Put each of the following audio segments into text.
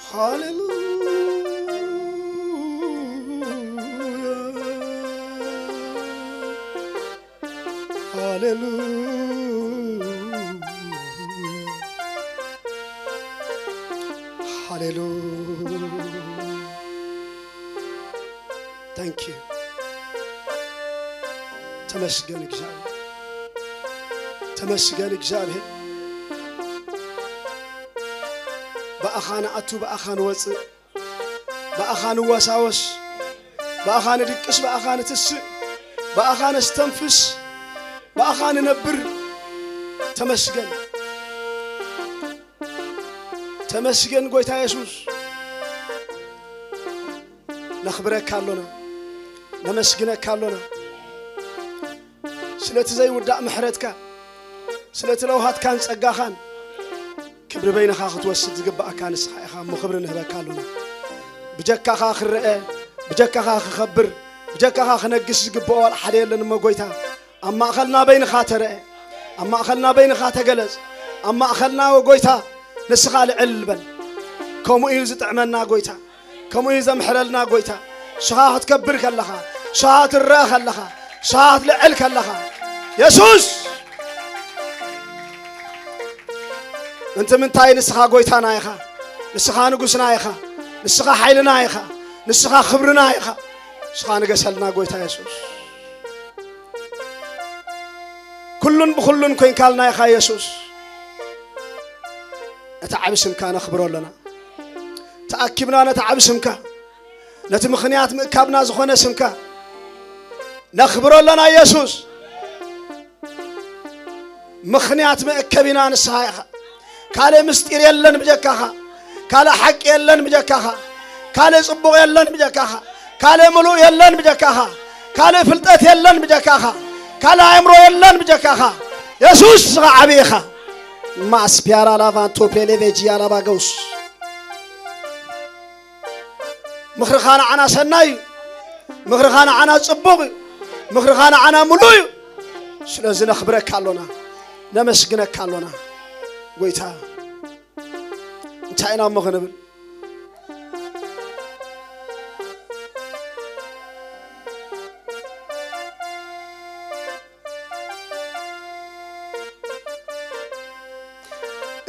ሃሌሉያ፣ ሃሌሉያ፣ ሃሌሉያ። Thank you። ተመስገን እግዚኣብሔር፣ ተመስገን እግዚኣብሔር። ብኣኻ ንኣቱ፣ ብኣኻ ንወፅእ፣ ብኣኻ ንወሳወስ፣ ብኣኻ ንድቅስ፣ ብኣኻ ንትስእ፣ ብኣኻ ነስተንፍስ፣ ብኣኻ ንነብር። ተመስገን፣ ተመስገን ጎይታ የሱስ። ነኽብረካ ኣሎና፣ ነመስግነካ ኣሎና። ስለቲ ዘይውዳእ ምሕረትካ፣ ስለቲ ለውሃትካን ጸጋኻን ክብሪ በይንኻ ክትወስድ ዝግብኣካ ንስኻ ኢኻ እሞ ክብሪ ንህበካ ኣሎና። ብጀካኻ ክረአ፣ ብጀካኻ ክኸብር፣ ብጀካኻ ክነግስ ዝግብኦ ዋላ ሓደ የለን እሞ ጎይታ፣ ኣብ ማእኸልና በይንኻ ተረአ፣ ኣብ ማእኸልና በይንኻ ተገለጽ፣ ኣብ ማእኸልና ወጎይታ ንስኻ ልዕል በል። ከምኡ እዩ ዝጥዕመና ጎይታ። ከምኡ እዩ ዘምሕረልና ጎይታ። ንስኻ ክትከብር ከለኻ፣ ንስኻ ክትረአ ከለኻ፣ ንስኻ ክትልዕል ከለኻ፣ የሱስ፣ ምንቲ ምንታይ ንስኻ ጎይታና ኢኻ፣ ንስኻ ንጉስና ኢኻ፣ ንስኻ ሓይልና ኢኻ፣ ንስኻ ክብርና ኢኻ። ንስኻ ንገሰልና ጎይታ የሱስ። ኩሉን ብኹሉን ኮይንካልና ኢኻ የሱስ። ነቲ ዓቢ ስምካ ነኽብሮ ኣለና። ተኣኪብና ነቲ ዓቢ ስምካ፣ ነቲ ምኽንያት ምእካብና ዝኾነ ስምካ ነኽብሮ ኣለና የሱስ። ምኽንያት መእከቢና ንስኻ ኢኻ። ካልእ ምስጢር የለን ብጀካኻ። ካልእ ሓቂ የለን ብጀካኻ። ካልእ ጽቡቕ የለን ብጀካኻ። ካልእ ምሉእ የለን ብጀካኻ። ካልእ ፍልጠት የለን ብጀካኻ። ካልእ ኣእምሮ የለን ብጀካኻ። የሱስ ንስኻ ዓቢ ኢኻ። ማስፒያራ ላቫንቶ ፔሌቬጂ ኣላባገውስ። ምኽርኻ ንዓና ሰናይ እዩ። ምኽርኻ ንዓና ጽቡቕ እዩ። ምኽርኻ ንዓና ምሉእ እዩ። ስለዚ ነኽብረካ ኣሎና፣ ነመስግነካ ኣሎና። ጎይታ፣ እንታይ ኢና እሞ ክንብል?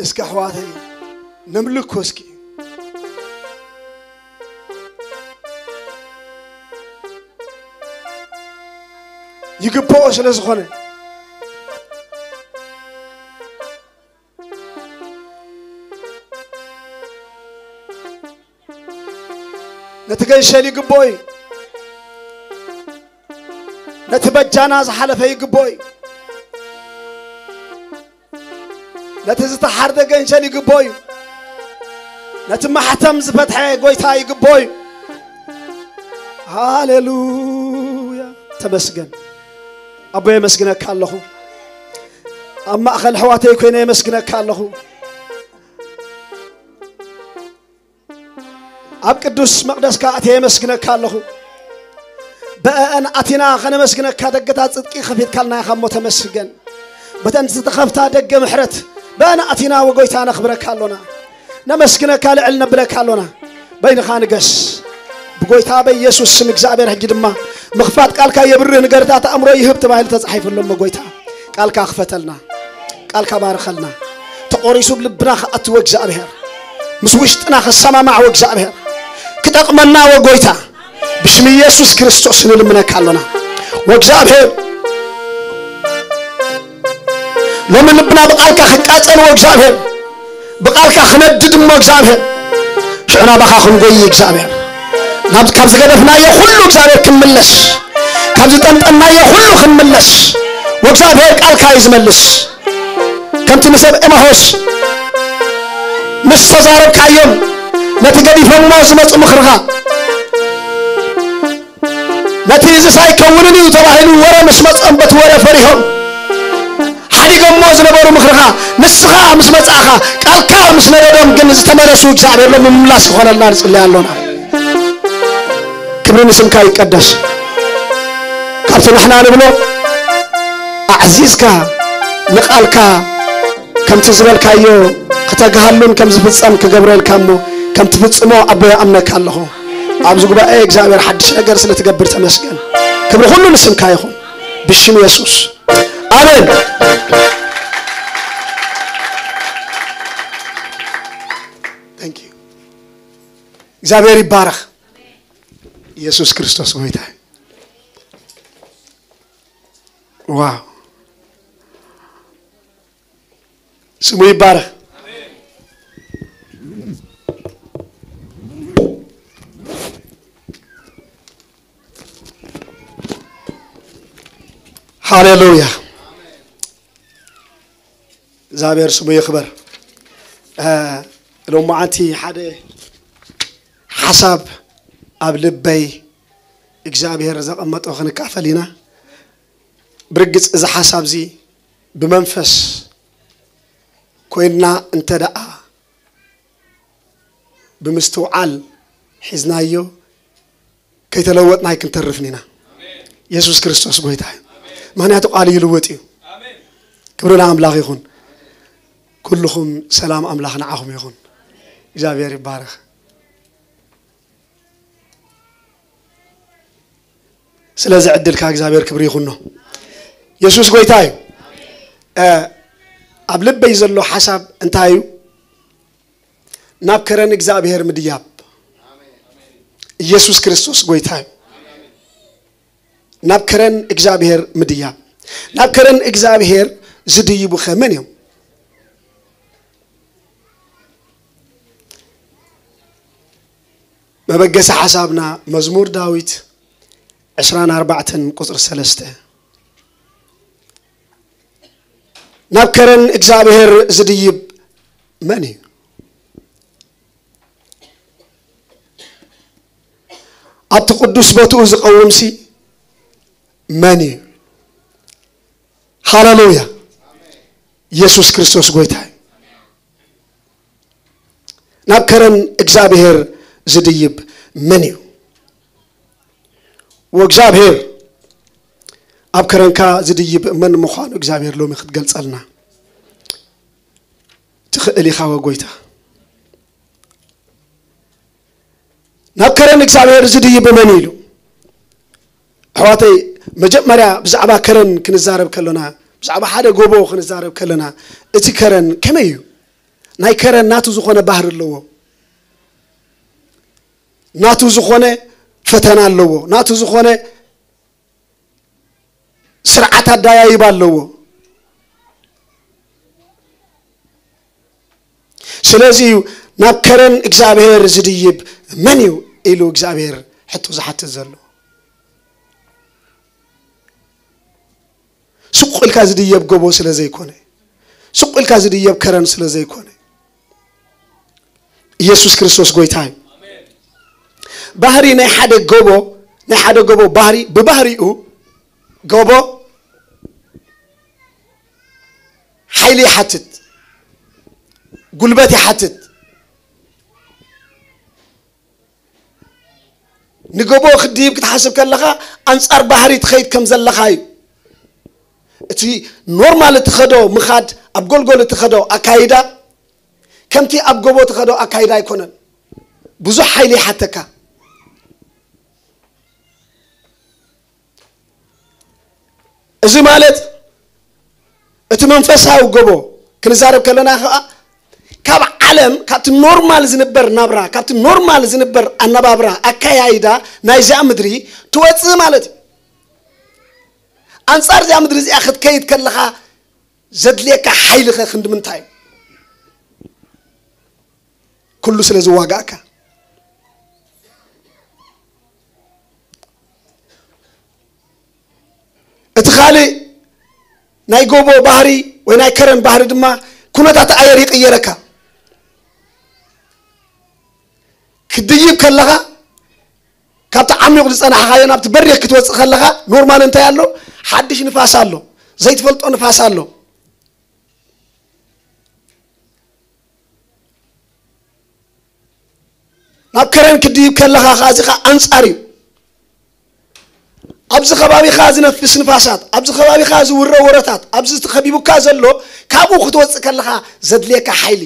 እስኪ ኣሕዋተይ፣ ነምልኮ እስኪ። ይግብኦ ስለ ዝኾነ፣ ነቲ ገንሸል ይግብኦ እዩ። ነቲ በጃና ዝሓለፈ ይግብኦ እዩ። ነቲ ዝተሓርደ ገንሸል ይግብኦ እዩ። ነቲ ማሕተም ዝፈትሐ ጎይታ ይግብኦ እዩ። ሃሌሉያ። ተመስገን። ኣቦ፣ የመስግነካ ኣለኹ። ኣብ ማእኸል ኣሕዋተይ ኮይነ የመስግነካ ኣለኹ። ኣብ ቅዱስ መቕደስካ ኣትየ የመስግነካ ኣለኹ። ብአን ኣቲና ከነመስግነካ፣ ደገታት ጽድቂ ከፊትካልና ኢኻ እሞ ተመስገን። በተን ዝተኸፍታ ደገ ምሕረት ብአን ኣቲና ወጎይታ ነኽብረካ ኣሎና። ነመስግነካ፣ ልዕል ነብለካ ኣሎና። በይንኻ ንገስ። ብጎይታ በኢየሱስ ስም እግዚኣብሔር ሕጂ ድማ ምኽፋት ቃልካ የብርህ፣ ንገርታት ኣእምሮ ይህብ ተባሂሉ ተጻሒፉ ኣሎ እሞ ጎይታ፣ ቃልካ ክፈተልና፣ ቃልካ ባርኸልና። ተቖሪሱ ልብና ክኣትዎ እግዚኣብሔር፣ ምስ ውሽጥና ክሰማማዕ ወእግዚኣብሔር፣ ክጠቕመና ወጎይታ፣ ብሽም ኢየሱስ ክርስቶስ ንልምነካ ኣሎና። ወእግዚኣብሔር፣ ሎሚ ልብና ብቃልካ ክቃጸል ወእግዚኣብሔር፣ ብቃልካ ክነድድ እሞ እግዚኣብሔር፣ ሽዑ ናባኻ ክንጎይ እግዚኣብሔር፣ ናብ፣ ካብ ዝገደፍናዮ ኩሉ እግዚኣብሔር ክንምለስ፣ ካብ ዝጠንጠናዮ ኩሉ ክንምለስ፣ ወእግዚኣብሔር ቃልካ እዩ ዝመልስ። ከምቲ ንሰብ ኤማሆስ ምስ ተዛረብካዮም፣ ነቲ ገዲፎሞ ዝመጹ ምኽርኻ፣ ነቲ እዝስ ኣይከውንን እዩ ተባሂሉ ወረ ምስ መጾም፣ በቲ ወረ ፈሪሆም ሓዲጎሞ ዝነበሩ ምኽርኻ፣ ንስኻ ምስ መጻእኻ፣ ቃልካ ምስ ነደዶም ግን ዝተመለሱ እግዚኣብሔር ሎም ምምላስ ክኾነልና ንጽለይ ኣሎና። ንስምካ ይቀደስ። ካብቲ ንሕና ንብሎ ኣዕዚዝካ ንቓልካ ከምቲ ዝበልካዮ ክተግሃሉን ከም ዝፍጸም ክገብረልካ እሞ ከም ትፍጽሞ ኣቦ ይኣምነካ ኣለኹ። ኣብዚ ጉባኤ እግዚኣብሔር ሓድሽ ነገር ስለ ትገብር ተመስገን። ክብሪ ኩሉ ንስምካ ይኹን ብሽም የሱስ። ኣሜን። Thank you። እግዚኣብሔር ይባረኽ። ኢየሱስ ክርስቶስ ጎይታ። ዋው፣ ስሙ ይባረኽ። ሃሌሉያ። እግዚኣብሔር ስሙ ይኽበር። እ፣ ሎማዓንቲ ሓደ ሓሳብ ኣብ ልበይ እግዚኣብሔር ዘቐመጦ ክንካፈል ኢና። ብርግጽ እዚ ሓሳብ እዚ ብመንፈስ ኮይንና እንተ ደኣ ብምስትውዓል ሒዝናዮ ከይተለወጥና ኣይክንተርፍን ኢና። የሱስ ክርስቶስ ጎይታ እዩ። ምኽንያቱ ቃሉ ይልወጥ እዩ። ክብሪ ንኣምላኽ ይኹን። ኩልኹም ሰላም ኣምላኽ ንዓኹም ይኹን። እግዚኣብሔር ይባረኽ። ስለዚ ዕድልካ እግዚኣብሔር ክብሪ ይኹኖ። የሱስ ጎይታ እዩ። እ፣ ኣብ ልበይ ዘሎ ሓሳብ እንታይ እዩ? ናብ ከረን እግዚኣብሔር ምድያብ። ኢየሱስ ክርስቶስ ጎይታ እዩ። ናብ ከረን እግዚኣብሔር ምድያብ። ናብ ከረን እግዚኣብሔር ዝድይቡ ኸ መን እዮም? መበገሲ ሓሳብና መዝሙር ዳዊት ዕስራን ኣርባዕተን ቁጽሪ ሰለስተ። ናብ ከረን እግዚኣብሔር ዝድይብ መን እዩ? ኣብቲ ቅዱስ ቦትኡ ዝቐውምሲ መን እዩ? ሃሌሉያ። ኢየሱስ ክርስቶስ ጎይታ እዩ። ናብ ከረን እግዚኣብሔር ዝድይብ መን እዩ? ወእግዚኣብሔር ኣብ ከረንካ ዝድይብ መን ምዃኑ እግዚኣብሔር ሎሚ ክትገልጸልና ትኽእል ኢኻ ወጎይታ። ናብ ከረን እግዚኣብሔር ዝድይብ መን እዩ ኢሉ? ኣሕዋተይ፣ መጀመርያ ብዛዕባ ከረን ክንዛረብ ከለና፣ ብዛዕባ ሓደ ጎቦ ክንዛረብ ከለና፣ እቲ ከረን ከመይ እዩ? ናይ ከረን ናቱ ዝኾነ ባህሪ ኣለዎ። ናቱ ዝኾነ ፈተና ኣለዎ። ናቱ ዝኾነ ስርዓት ኣዳያይባ ኣለዎ። ስለዚ እዩ ናብ ከረን እግዚኣብሔር ዝድይብ መን እዩ ኢሉ እግዚኣብሔር ሕቶ ዝሓትት ዘሎ። ስቕ ኢልካ ዝድየብ ጎቦ ስለ ዘይኮነ፣ ስቕ ኢልካ ዝድየብ ከረን ስለ ዘይኮነ፣ ኢየሱስ ክርስቶስ ጎይታ እዩ። ባህሪ ናይ ሓደ ጎቦ፣ ናይ ሓደ ጎቦ ባህሪ፣ ብባህሪኡ ጎቦ ሓይሊ ይሓትት፣ ጉልበት ይሓትት። ንጎቦ ክትድይብ ክትሓስብ ከለኻ ኣንጻር ባህሪ ትኸይድ ከም ዘለኻ እዩ። እቲ ኖርማል እትኸዶ ምኻድ፣ ኣብ ጎልጎል እትኸዶ ኣካይዳ ከምቲ ኣብ ጎቦ እትኸዶ ኣካይዳ ኣይኮነን። ብዙሕ ሓይሊ ይሓተካ። እዚ ማለት እቲ መንፈሳዊ ጎቦ ክንዛረብ ከለና ኸዓ ካብ ዓለም፣ ካብቲ ኖርማል ዝንበር ናብራ፣ ካብቲ ኖርማል ዝንበር ኣነባብራ፣ ኣካያይዳ ናይዚኣ ምድሪ ትወፅእ ማለት እዩ። ኣንጻር እዚኣ ምድሪ እዚኣ ክትከይድ ከለኻ ዘድልየካ ሓይሊ ኸ ክንዲ ምንታይ እዩ? ኩሉ ስለ ዝዋጋእካ። እቲ ካልእ ናይ ጎቦ ባህሪ ወይ ናይ ከረን ባህሪ ድማ ኩነታት ኣየር ይቕየረካ። ክትድይብ ከለኻ ካብቲ ዓሚቕ ዝጸናሕኻዮ ናብቲ በሪኽ ክትወጽእ ከለኻ ኖርማል እንታይ ኣሎ? ሓድሽ ንፋስ ኣሎ። ዘይትፈልጦ ንፋስ ኣሎ። ናብ ከረን ክትድይብ ከለኻ ኸዓ እዚ ኸዓ ኣንጻር እዩ። ኣብዚ ከባቢኻ ዝነፍስ ንፋሳት፣ ኣብዚ ከባቢኻ ዝውረ ወረታት፣ ኣብዚ ተኸቢቡካ ዘሎ፣ ካብኡ ክትወፅእ ከለኻ ዘድልየካ ሓይሊ።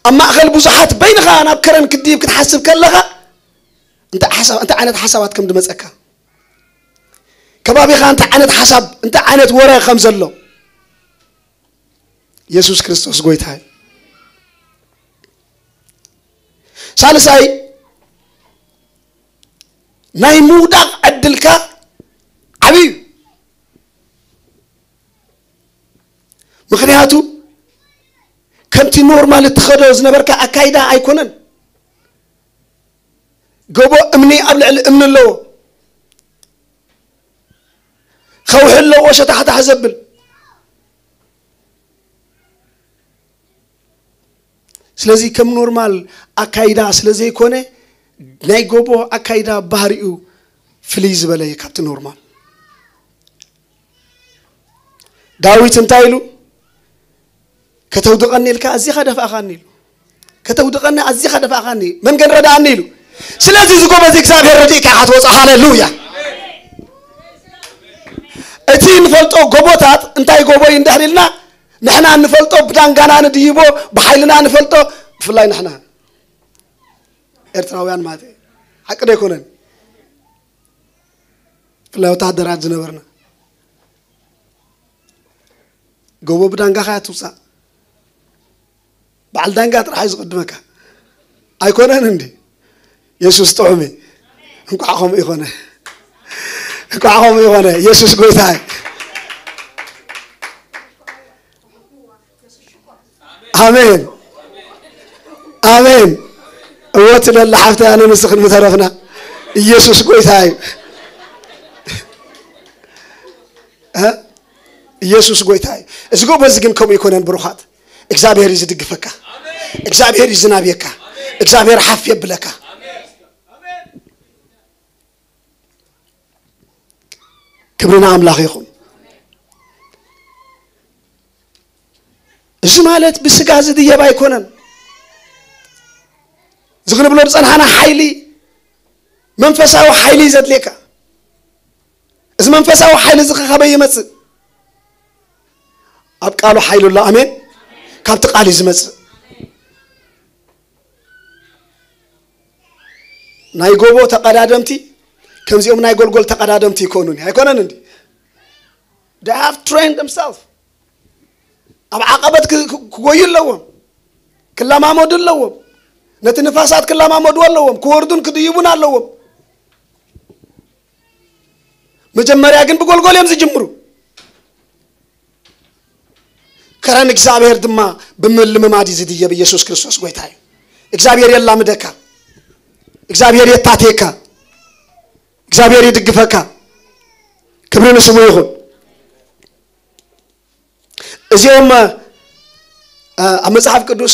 ኣብ ማእኸል ብዙሓት በይንኻ ናብ ከረን ክድይብ ክትሓስብ ከለኻ እንታይ ሓሳብ እንታይ ዓይነት ሓሳባት ከም ዝመፀካ፣ ከባቢኻ እንታይ ዓይነት ሓሳብ እንታይ ዓይነት ወረ ከም ዘሎ። የሱስ ክርስቶስ ጎይታ እዩ። ሳልሳይ፣ ናይ ምውዳቕ ዕድልካ ዓብዩ እዩ። ምኽንያቱ ከምቲ ኖርማል እትኸዶ ዝነበርካ ኣካይዳ ኣይኮነን። ጎቦ እምኒ ኣብ ልዕሊ እምኒ ኣለዎ። ከውሒ ኣለዎ ሸታሕታሕ ዘብል። ስለዚ ከም ኖርማል ኣካይዳ ስለ ዘይኮነ፣ ናይ ጎቦ ኣካይዳ ባህሪኡ ፍልይ ዝበለ እዩ ካብቲ ኖርማል። ዳዊት እንታይ ኢሉ? "ከተውድቐኒ ኢልካ ኣዚኻ ደፋእኻኒ" ኢሉ። "ከተውድቐኒ ኣዚኻ ደፋእኻኒ፣ መን ግን ረዳእኒ?" ኢሉ። ስለዚ እዚ ጎበዝ እግዚኣብሔር ረዲእካ ኢኻ ትወፅእ። ሃሌሉያ! እቲ ንፈልጦ ጎቦታት እንታይ ጎቦ እዩ እንድሕር ኢልና፣ ንሕና እንፈልጦ ብዳንጋና ንድይቦ፣ ብሓይልና ንፈልጦ፣ ብፍላይ ንሕና ኤርትራውያን ማለት እዩ። ሓቂ ዶ ኣይኮነን? ብፍላይ ወታደራት ዝነበርና፣ ጎቦ ብዳንጋኻ እያ ትውፃእ። በዓል ዳንጋ ጥራሕ እዩ ዝቕድመካ። ኣይኮነን እንዲ? የሱስ ጥዑም እዩ። እንኳዕ ከምኡ ይኾነ። እንኳዕ ከምኡ ይኾነ። የሱስ ጎይታ እዩ። ኣሜን። ኣሜን። እወ ትለላ ሓፍተይ፣ ኣነ ንስኽን ምተረፍና። ኢየሱስ ጎይታ እዩ። እ? ኢየሱስ ጎይታ እዩ። እዚ ጎበዝ ግን ከምኡ ይኮነን ብሩኻት። እግዚኣብሔር እዩ ዝድግፈካ። እግዚኣብሔር እዩ ዝናብየካ። እግዚኣብሔር ሓፍ የብለካ። ክብሪ ንኣምላኽ ይኹን። እዚ ማለት ብስጋ ዝድየብ ኣይኮነን። እዚ ክንብሎ ዝጸንሓና ሓይሊ፣ መንፈሳዊ ሓይሊ እዩ ዘድልየካ። እዚ መንፈሳዊ ሓይሊ እዚ ከ ካበይ ይመጽእ? ኣብ ቃሉ ሓይሊ ኣሎ። ኣሜን። ካብቲ ቃል እዩ ዝመጽእ። ናይ ጎቦ ተቐዳደምቲ ከምዚኦም ናይ ጎልጎል ተቐዳደምቲ ይኮኑን፣ ኣይኮነን እንዲ? They have trained themselves። ኣብ ዓቐበት ክ-፣ ክ-፣ ክጎዩ ኣለዎም። ክለማመዱ ኣለዎም። ነቲ ንፋሳት ክለማመዱ ኣለዎም። ክወርዱን ክድይቡን ኣለዎም። መጀመርያ ግን ብጎልጎል እዮም ዝጅምሩ። ከረን እግዚኣብሔር ድማ ብምልምማድ እዩ ዝድየብ። ኢየሱስ ክርስቶስ ጎይታ እዩ። እግዚኣብሔር የላምደካ። እግዚኣብሔር የታትየካ። እግዚኣብሔር ይድግፈካ። ክብሪ ንስሙ ይኹን። እዚኦም፣ እ፣ ኣብ መጽሓፍ ቅዱስ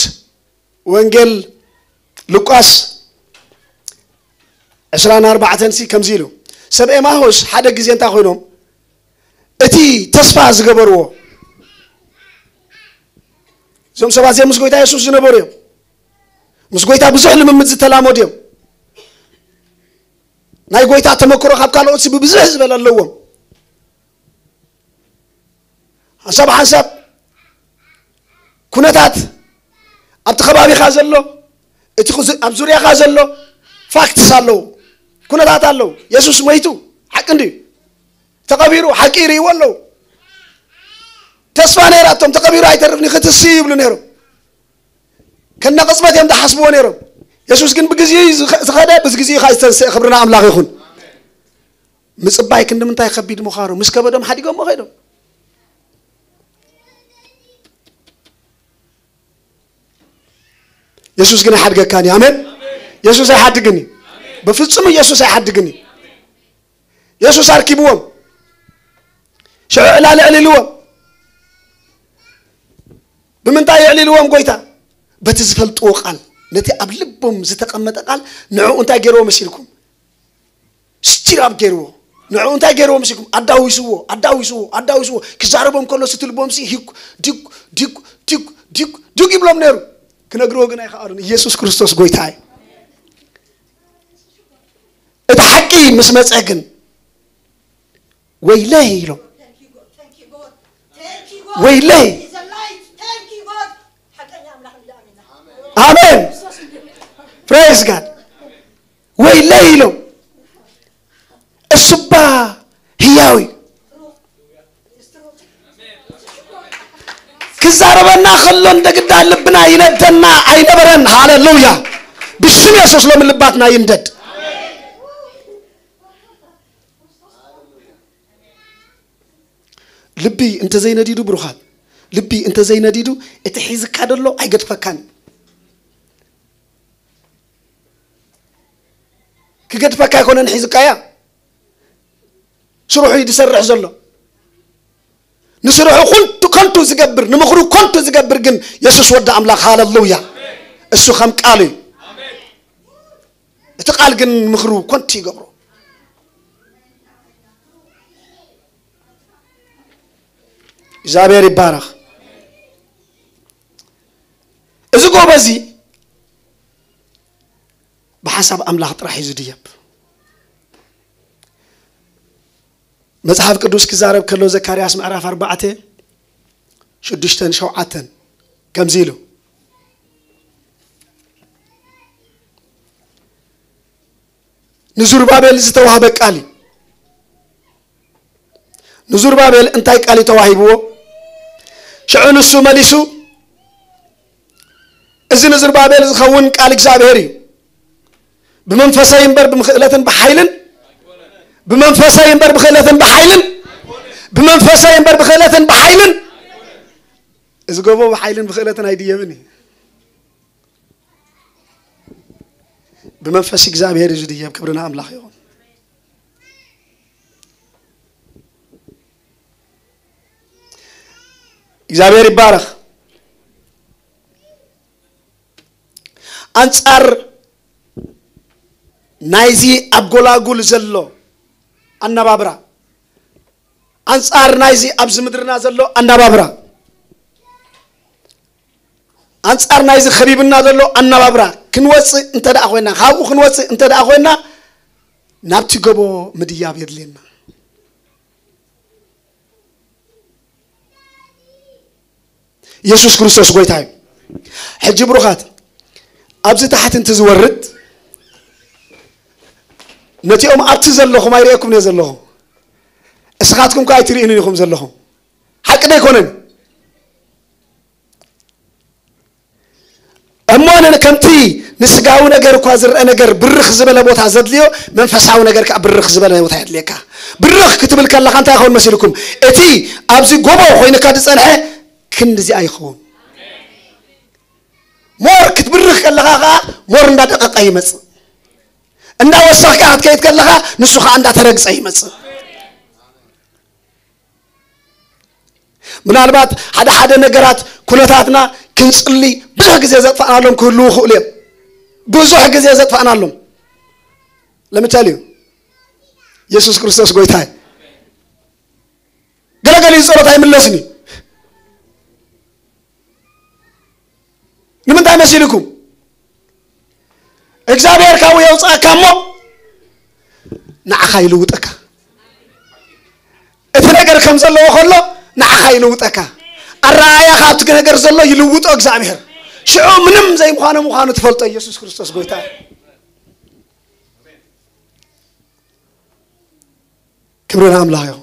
ወንጌል ሉቃስ ዕስራን ኣርባዕተን ሲ ከምዚ ኢሉ፣ ሰብ ኤማሆስ ሓደ ግዜ እንታይ ኮይኖም፣ እቲ ተስፋ ዝገበርዎ፣ እዞም ሰባት እዚኦም ምስ ጎይታ የሱስ ዝነበሩ እዮም። ምስ ጎይታ ብዙሕ ልምምድ ዝተላመዱ እዮም። ናይ ጎይታ ተመክሮ ካብ ካልኦት ብብዝሕ ዝበለ ኣለዎም። ሓንሳብ ሓንሳብ ኩነታት ኣብቲ ከባቢኻ ዘሎ፣ እቲ ኩዝ-፣ ኣብ ዙርያኻ ዘሎ ፋክትስ ኣለዉ፣ ኩነታት ኣለዉ። የሱስ ሞይቱ፣ ሓቂ እንድዩ። ተቐቢሩ፣ ሓቂ ይርእይዎ ኣለዉ። ተስፋ ነይራቶም፣ ተቐቢሩ ኣይተርፍን እዩ፣ ክትስእ ይብሉ ነይሮም። ከነ ቅጽበት እዮም ዝሓስብዎ ነይሮም። የሱስ ግን ብግዜኡ እዩ ዝኸ-፣ ዝኸደ፣ ብግዜኡ ኸኣ ዝተንስአ። ክብሪ ንኣምላኽ ይኹን። ምጽባይ ክንዲ ምንታይ ከቢድ ምዃኑ ምስ ከበዶም ሓዲጎምዎ ኸይዶም። የሱስ ግን ኣይሓድገካን እዩ። ኣሜን። የሱስ ኣይሓድግን እዩ። በፍጹም የሱስ ኣይሓድግን እዩ። የሱስ ኣርኪብዎም። ሽዑ ዕላል ኣዕሊልዎም። ብምንታይ የዕሊልዎም ጎይታ? በቲ ዝፈልጥዎ ቃል፣ ነቲ ኣብ ልቦም ዝተቐመጠ ቃል። ንዕኡ እንታይ ገይርዎ መሲልኩም? ስቲር ኣፕ ገይርዎ። ንዕኡ እንታይ ገይርዎ መሲልኩም? ኣዳዊስዎ፣ ኣዳዊስዎ፣ ኣዳዊስዎ። ክዛረቦም ከሎ እቲ ልቦምሲ ሂኩ፣ ዲጉ፣ ዲጉ፣ ዲጉ፣ ዲጉ፣ ዲጉ ይብሎም ነይሩ። ክነግርዎ ግን ኣይከኣሉን። ኢየሱስ ክርስቶስ ጎይታ እዩ። እቲ ሓቂ ምስ መጸ ግን ወይለይ ኢሎም፣ ወይለይ። ኣሜን። Praise God። ወይለይ ኢሎም። እሱባ ህያው እዩ። ክዛረበና ከሎ እንደግዳ ልብና ይነደና ኣይነበረን። ሃሌሉያ። ብስም የሱስ ሎሚ ልባትና ይንደድ። ልቢ እንተዘይነዲዱ ብሩኻት፣ ልቢ እንተዘይነዲዱ እቲ ሒዝካ ደሎ ኣይገድፈካን። ክገድፈካ ኣይኮነን ሒዝካያ። ስርሑ እዩ ዝሰርሕ ዘሎ። ንስርሑ ኩንቱ ከንቱ ዝገብር፣ ንምኽሩ ከንቱ ዝገብር ግን የሱስ ወዲ ኣምላኽ፣ ሃሌሉያ፣ እሱ ከም ቃሉ እዩ። እቲ ቃል ግን ምኽሩ ከንቱ ይገብሮ። እግዚኣብሔር ይባረኽ። እዚ ጎበዚ ብሓሳብ ኣምላኽ ጥራሕ እዩ ዝድየብ። መጽሓፍ ቅዱስ ክዛረብ ከሎ ዘካርያስ ምዕራፍ ኣርባዕተ ሽዱሽተን ሸውዓተን ከምዚ ኢሉ፣ ንዙርባቤል ዝተዋህበ ቃል እዩ። ንዙርባቤል እንታይ ቃል እዩ ተዋሂብዎ? ሽዑ ንሱ መሊሱ፣ እዚ ንዝርባቤል ዝኸውን ቃል እግዚኣብሔር እዩ። ብመንፈሰይ እምበር ብኽእለትን ብሓይልን፣ ብመንፈሰይ እምበር ብኽእለትን ብሓይልን፣ ብመንፈሰይ እምበር ብኽእለትን ብሓይልን። እዚ ጎቦ ብሓይልን ብኽእለትን ኣይድየብን እዩ። ብመንፈስ እግዚኣብሔር እዩ ዝድየብ። ክብሪ ንኣምላኽ ይኹን። እግዚኣብሔር ይባረኽ። ኣንጻር ናይዚ ኣብ ጎላጉል ዘሎ ኣነባብራ፣ ኣንጻር ናይዚ ኣብዚ ምድርና ዘሎ ኣነባብራ፣ ኣንጻር ናይዚ ከቢብና ዘሎ ኣነባብራ ክንወጽእ እንተ ደኣ ኮይና፣ ካብኡ ክንወጽእ እንተ ደኣ ኮይና፣ ናብቲ ጎቦ ምድያብ የድልየና። ኢየሱስ ክርስቶስ ጎይታ እዩ። ሕጂ ብሩኻት፣ ኣብዚ ታሕቲ እንት ዝወርድ፣ ነቲኦም ኣብቲ ዘለኹም ኣይርእየኩም እየ ዘለኹ። እስኻትኩም ከ ኣይትርእዩን ኢኹም ዘለኹም። ሓቂ ዶ ኣይኮነን? እሞ ን-፣ ከምቲ ንስጋዊ ነገር እኳ ዝረአ ነገር ብርኽ ዝበለ ቦታ ዘድልዮ፣ መንፈሳዊ ነገር ከኣ ብርኽ ዝበለ ቦታ የድልየካ። ብርኽ ክትብል ከለኻ እንታይ ይኸውን መሲልኩም? እቲ ኣብዚ ጎቦ ኮይኑካ ዝጸንሐ ክንድዚ ኣይኸውን። ሞር ክትብርኽ ከለኻ ከኣ ሞር እንዳደቀቀ ይመጽእ። እንዳወሰኽካ ክትከይድ ከለኻ ንሱ ከኣ እንዳተረግጸ ይመጽእ። ምናልባት ሓደ ሓደ ነገራት ኩነታትና ክንጽሊ ብዙሕ ግዜ ዘጥፋእናሎም ክህልዉ ይኽእሉ እዮም። ብዙሕ ግዜ ዘጥፋእናሎም። ለምሳሌ ኢየሱስ ክርስቶስ ጎይታ እዩ። ገለገለ ጸሎት ኣይምለስን እዩ። ንምንታይ መሲልኩም? እግዚኣብሔር ካብኡ የውፅኣካ እሞ ንዓኻ ይልውጠካ። እቲ ነገር ከም ዘለዎ ከሎ ንዓኻ ይልውጠካ። ኣረኣእያኻ ኣብቲ ነገር ዘሎ ይልውጦ እግዚኣብሔር። ሽዑ ምንም ዘይምዃነ ምዃኑ ትፈልጦ። ኢየሱስ ክርስቶስ ጎይታ እዩ። ክብሪ ንኣምላኽ ይኹን።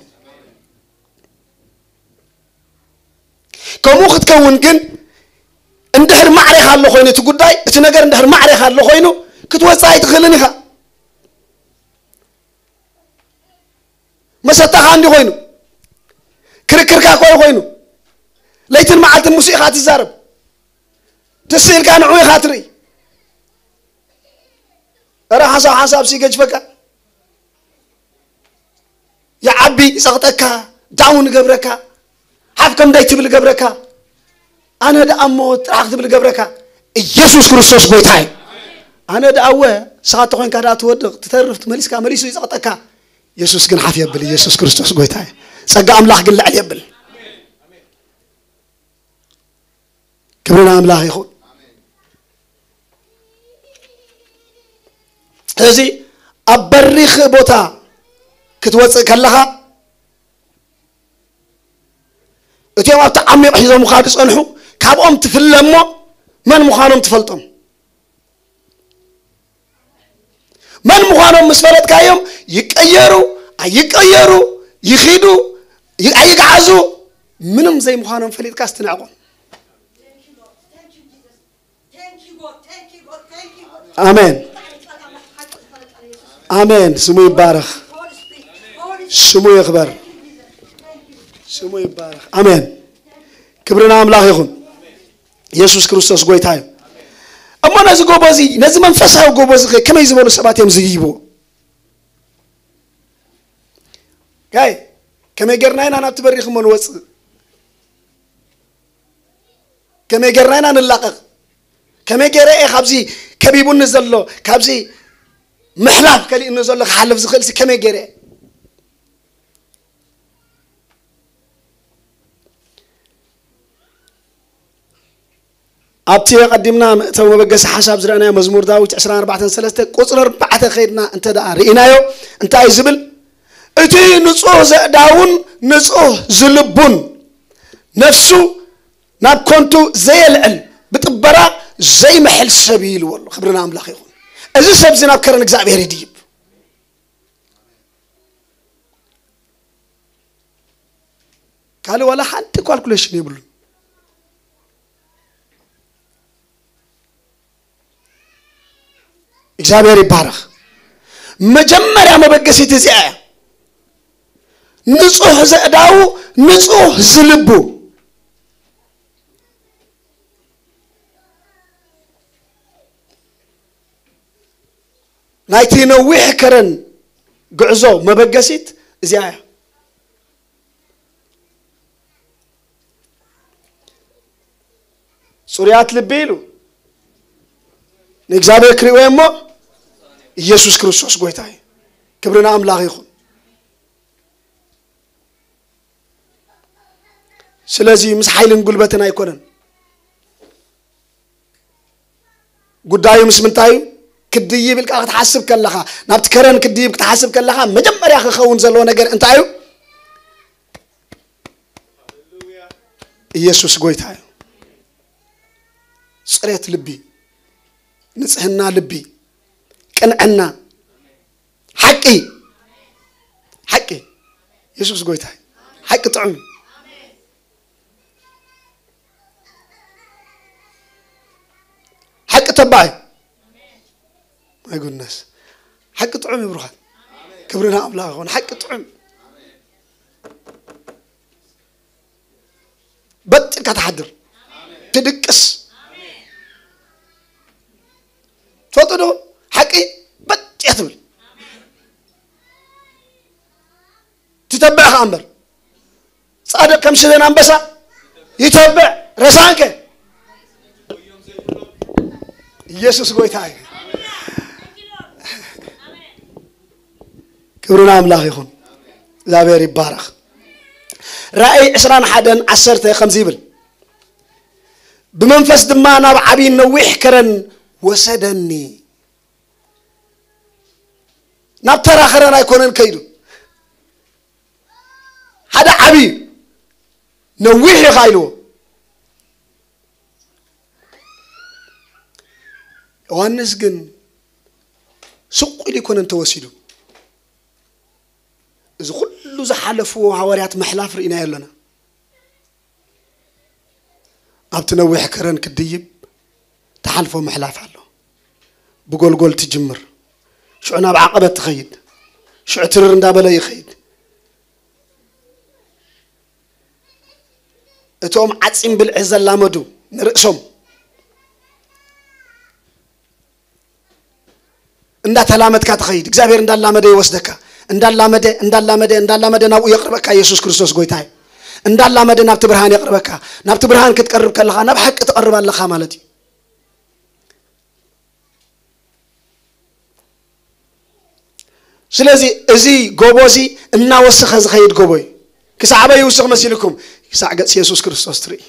ከምኡ ክትከውን ግን እንድሕር ማዕሬኻ ኣሎ ኮይኑ እቲ ጉዳይ፣ እቲ ነገር እንድሕር ማዕሬኻ ኣሎ ኮይኑ ክትወፅእ ኣይትኽእልን ኢኻ። መሰታኻ እንዲ ኮይኑ፣ ክርክርካ ኮይ ኮይኑ፣ ለይትን መዓልትን ምስ ኢኻ ትዛረብ፣ ትስኢልካ ንዑ ኢኻ ትርኢ። እረ ሓንሳብ ሓንሳብ ሲ ገጅፈካ ይዓቢ፣ ይጸቕጠካ፣ ዳውን ይገብረካ፣ ሓፍ ከም ዳይ ትብል ይገብረካ። ኣነ ደኣ እሞ ጥራሕ ክትብል ይገብረካ። ኢየሱስ ክርስቶስ ጎይታ እዩ። ኣነ ደኣ እወ፣ ንስኻ እንተኾይንካ ደኣ ትወድቕ፣ ትተርፍ፣ መሊስካ፣ መሊሱ ይጸቕጠካ። ኢየሱስ ግን ሓፍ የብል። ኢየሱስ ክርስቶስ ጎይታ እዩ። ጸጋ ኣምላኽ ግን ልዕል የብል። ክብሪ ንኣምላኽ ይኹን። እዚ ኣብ በሪኽ ቦታ ክትወፅእ ከለኻ፣ እቲኦም ኣብቲ ዓሚቕ ሒዞምኻ ዝጸንሑ፣ ካብኦም ትፍለ እሞ መን ምዃኖም ትፈልጦም። መን ምዃኖም ምስ ፈለጥካዮም፣ ይቀየሩ ኣይቀየሩ፣ ይኺዱ ይ- ኣይግዓዙ፣ ምንም ዘይምዃኖም ፈሊጥካስ ትንዕቆም። ኣሜን። ኣሜን። ስሙ ይባረኽ። ስሙ ይኽበር። ስሙ ይባረኽ። ኣሜን። ክብሪ ንኣምላኽ ይኹን። ኢየሱስ ክርስቶስ ጎይታ እዩ። እሞ ነዚ ጎቦ እዚ፣ ነዚ መንፈሳዊ ጎቦ እዚ ከ ከመይ ዝበሉ ሰባት እዮም ዝይይብዎ? ጋይ፣ ከመይ ጌርና ኢና ናብቲ በሪኽ እሞ ንወፅእ? ከመይ ጌርና ኢና ንላቐቕ? ከመይ ጌረ እየ ካብዚ ከቢቡኒ ዘሎ፣ ካብዚ ምሕላፍ ከሊእኒ ዘሎ ክሓልፍ ዝኽእል ሲ ከመይ ጌረ እየ? ኣብቲ ቀዲምና መእተዊ መበገሲ ሓሳብ ዝረኣናዮ መዝሙር ዳዊት ዕስራን ኣርባዕተን ሰለስተ ቁጽሪ ኣርባዕተ ከይድና እንተ ደኣ ርኢናዮ፣ እንታይ እዩ ዝብል? እቲ ንጹህ ዘእዳውን ንጹህ ዝልቡን ነፍሱ ናብ ከንቱ ዘየልዕል ብጥበራ ዘይምሕል ሰብ እዩ ኢልዎ ኣሎ። ክብሪ ንኣምላኽ ይኹን። እዚ ሰብ እዚ ናብ ከረን እግዚኣብሔር ይድይብ። ካልእ ዋላ ሓንቲ ካልኩሌሽን የብሉን። እግዚኣብሔር ይባረኽ። መጀመርያ መበገሲት እዚኣ እያ። ንጹህ ዘእዳዉ ንጹህ ዝልቡ። ናይቲ ነዊሕ ከረን ጉዕዞ መበገሲት እዚኣ እያ። ጽሩያት ልቢ ኢሉ ንእግዚኣብሔር ክርእዎ እሞ ኢየሱስ ክርስቶስ ጎይታ እዩ። ክብሪ ንኣምላኽ ይኹን። ስለዚ ምስ ሓይልን ጉልበትን ኣይኮነን ጉዳዩ። ምስ ምንታይ እዩ? ክድይብ ኢልካ ክትሓስብ ከለኻ፣ ናብቲ ከረን ክድይብ ክትሓስብ ከለኻ መጀመርያ ክኸውን ዘለዎ ነገር እንታይ እዩ? ኢየሱስ ጎይታ እዩ። ጽሬት ልቢ፣ ንጽህና ልቢ፣ ቅንዕና፣ ሓቂ፣ ሓቂ። ኢየሱስ ጎይታ እዩ። ሓቂ ጥዑም እዩ። ሓቂ ተባዕ እዩ። My goodness። ሓቂ ጥዑም እዩ ብሩኻት። ክብሪ ንኣምላኽ ይኹን። ሓቂ ጥዑም። በጥ ኢልካ ትሓድር፣ ትድቅስ። ትፈልጡ ዶ? ሓቂ በጥ እያ ትብል። ትተብዕ ኸኣ እምበር። ጻድቕ ከም ሽደን ኣንበሳ ይተብዕ። ረሳንከ? ኢየሱስ ጎይታ እዩ። ክብሪ ንኣምላኽ ይኹን። እግዚኣብሔር ይባረኽ። ራእይ ዕስራን ሓደን ዓሰርተ ከምዚ ይብል፣ ብመንፈስ ድማ ናብ ዓብዪን ነዊሕ ከረን ወሰደኒ። ናብ ተራ ከረን ኣይኮነን ከይዱ፣ ሓደ ዓብዪ ነዊሕ ኢኻ ኢልዎ። ዮሃንስ ግን ስቕ ኢሉ ኣይኮነን ተወሲዱ። እዚ ኩሉ ዝሓለፍዎ ሃዋርያት ምሕላፍ ርኢናዮ ኣለና። ኣብቲ ነዊሕ ከረን ክድይብ ትሓልፎ ምሕላፍ ኣሎ። ብጎልጎል ትጅምር፣ ሽዑ ናብ ዓቐበት ትኸይድ፣ ሽዑ ትርር እንዳበለ ይኸይድ። እቶም ዓጺም ብልዒ ዘላመዱ ንርእሶም እንዳተላመድካ ትኸይድ፣ እግዚኣብሔር እንዳላመደ ይወስደካ። እንዳላመደ እንዳላመደ እንዳላመደ ናብኡ የቕርበካ። ኢየሱስ ክርስቶስ ጎይታ እዩ። እንዳላመደ ናብቲ ብርሃን የቕርበካ። ናብቲ ብርሃን ክትቀርብ ከለኻ ናብ ሓቂ ትቐርብ ኣለኻ ማለት እዩ። ስለዚ እዚ ጎቦ እዚ እናወሰኸ ዝኸይድ ጎቦ እዩ። ክሳዕ ኣበይ ይውስኽ መሲልኩም? ክሳዕ ገጽ የሱስ ክርስቶስ ትርኢ።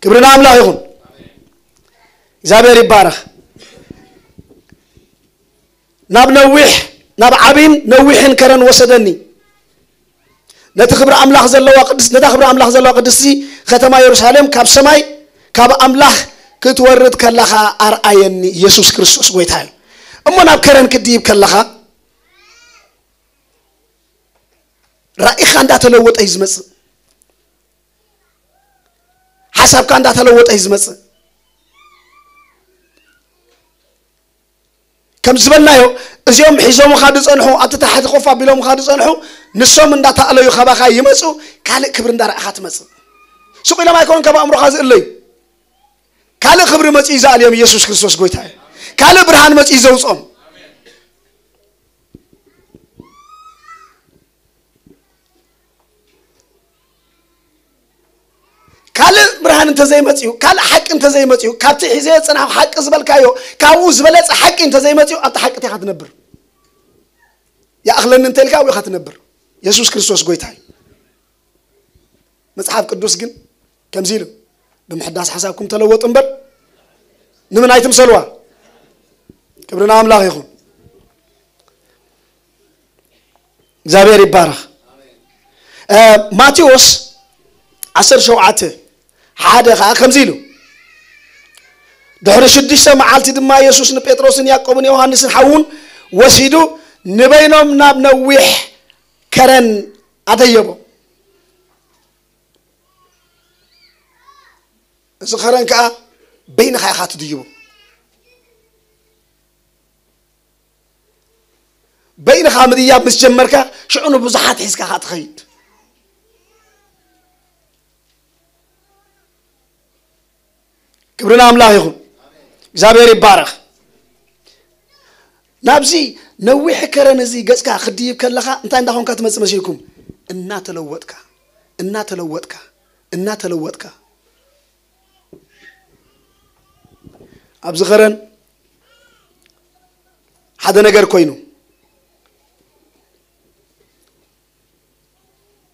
ክብሪ ንኣምላኽ ይኹን። እግዚኣብሔር ይባረኽ። ናብ ነዊሕ ናብ ዓብይን ነዊሕን ከረን ወሰደኒ። ነቲ ክብሪ ኣምላኽ ዘለዋ ቅድስ ነታ ክብሪ ኣምላኽ ዘለዋ ቅድስቲ ከተማ የሩሳሌም ካብ ሰማይ ካብ ኣምላኽ ክትወርድ ከላኻ ኣርኣየኒ። ኢየሱስ ክርስቶስ ጎይታ እዩ። እሞ ናብ ከረን ክትድይብ ከለኻ ራእይኻ እንዳተለወጠ እዩ ዝመጽእ። ሓሳብካ እንዳተለወጠ እዩ ዝመጽእ። ከም ዝበልናዮ፣ እዚኦም ሒዞምኻ ዝጸንሑ፣ ኣብቲ ታሕቲ ኮፍ ኣቢሎምኻ ዝጸንሑ፣ ንሶም እንዳተኣለዩ ካባኻ ይመጹ። ካልእ ክብሪ እንዳረኣኻ ትመጽእ። ስቕ ኢሎም ኣይኮኑን ካብ ኣእምሮኻ ዝእለዩ። ካልእ ክብሪ መጺኡ ዝኣልዮም ኢየሱስ ክርስቶስ ጎይታ እዩ። ካልእ ብርሃን መጺኡ ዘውጾም። ካልእ ብርሃን እንተዘይመጽኡ፣ ካልእ ሓቂ እንተዘይመጽኡ፣ ካብቲ ሒዘዮ ዝጸናሕኩ ሓቂ ዝበልካዮ፣ ካብኡ ዝበለጸ ሓቂ እንተዘይመጽኡ፣ ኣብቲ ሓቂ ኢኻ ትነብር። ይኣኽለኒ እንተ ኢልካ ኣብኡ ኢኻ ትነብር። የሱስ ክርስቶስ ጎይታ እዩ። መጽሓፍ ቅዱስ ግን ከምዚ ኢሉ፣ "ብምሕዳስ ሓሳብኩም ተለወጡ እምበር፣ ንምን ኣይትምሰልዋ?" ክብሪ ንኣምላኽ ይኹን። እግዚኣብሔር ይባረኽ። እ፣ ማቴዎስ ዓሰርተ ሸውዓተ ሓደ ኸዓ ከምዚ ኢሉ፣ ድሕሪ ሽዱሽተ መዓልቲ ድማ የሱስ ንጴጥሮስን ያዕቆብን ዮሃንስን ሓዉን ወሲዱ ንበይኖም ናብ ነዊሕ ከረን ኣደየቦም። እዚ ከረን ከኣ በይንኻ ኢኻ ትድይቦ። በይንኻ ምድያብ ምስ ጀመርካ፣ ሽዑ ንብዙሓት ሒዝካ ኸኣ ትኸይድ። ክብሪ ንኣምላኽ ይኹን። እግዚኣብሔር ይባረኽ። ናብዚ ነዊሕ ከረን እዚ ገጽካ ክትድይብ ከለኻ፣ እንታይ እንዳኾንካ ትመጽእ መሲልኩም? እናተለወጥካ፣ እናተለወጥካ፣ እናተለወጥካ። ኣብዚ ከረን ሓደ ነገር ኮይኑ